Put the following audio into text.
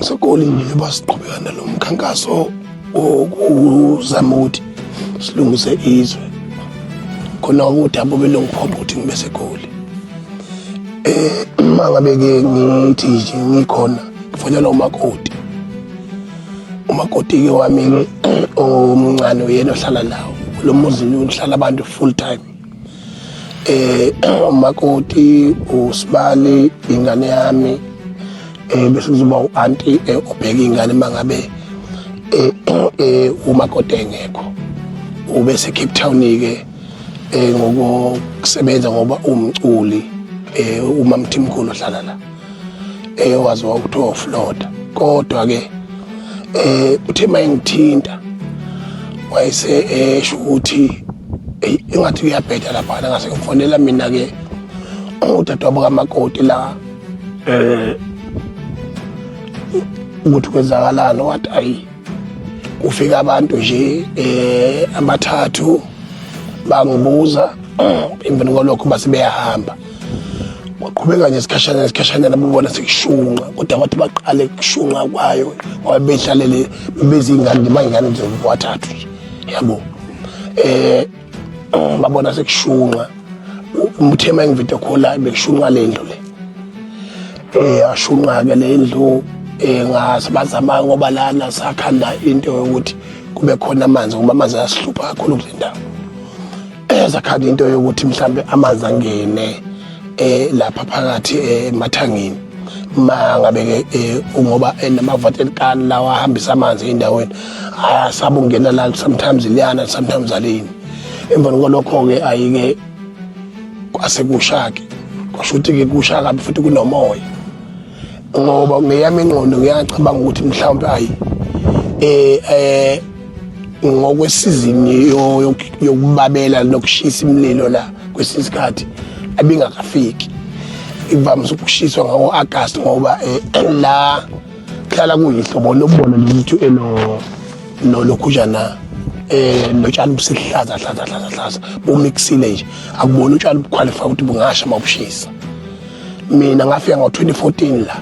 NgiseGoli nje njengoba siqhubeka nalo mkhankaso wokuzama ukuthi silungise izwe. Khona udaba obelungiphoqa ukuthi ngibe seGoli. Uma ngabe-ke ngithi nje ngikhona ngifonelwa umakoti. Umakoti-ke wami-ke omncane uyena ohlala nawo. Lo muzi uhlala abantu full time. Umakoti usibali ingane yami, bese kuzoba u-anti obheka ingane mangabe umakoti engekho. Ubese Cape Town ke ngokusebenza ngoba umculi, uMamthimkhulu ohlala la, waziwa ukuthiwa uFloda. Kodwa ke uthe mayengithinta wayese esho ukuthi engathi kuyabheda lapha. Ngase ngifonela mina ke udadewabo kamakoti la ukuthi kwenzakalani, wathi ayi, kufika abantu nje abathathu bangibuza, emveni kwalokho base beyahamba. Kwaqhubeka nje isikhashana isikhashana, nababona sekushunqa, kodwa kwathi baqale kushunqa kwayo ngoba behlalele bezingane nje, bayingane nje wathathu nje yabo, babona sekushunqa. Umthe mangivideo call bekushunqa le ndlu le, ashunqa ke le ndlu. Ngase bazama ngoba lana sakhanda into yokuthi kube khona amanzi, ngoba amanzi ayasihlupha kakhulu kule ndawo. Sakhanda into yokuthi mhlambe amanzi angene lapha phakathi emathangini ma ngabe ke, ngoba nama-water can lawa ahambisa amanzi endaweni ayasaba ukungena la, sometimes liyana, sometimes alini. Emva kwalokho-ke ayike kwase kusha-ke, kwasho ukuthi-ke kusha kabi futhi kunomoya, ngoba ngeyami ingqondo ngiyacabanga ukuthi mhlawumbe ayi ngokwesizini yokubabela nokushisa imililo la kwesinye isikhathi abingakafiki, ivamise ukushiswa ngawo-August, ngoba la kuhlala kuyihlobo lokubona ukuthi elo nolokhujana notshani busihlaza hlaza hlaza hlaza bumixile nje, akubona utshani buqualify ukuthi bungasha mabushisa. Mina ngafika ngo-2014 la.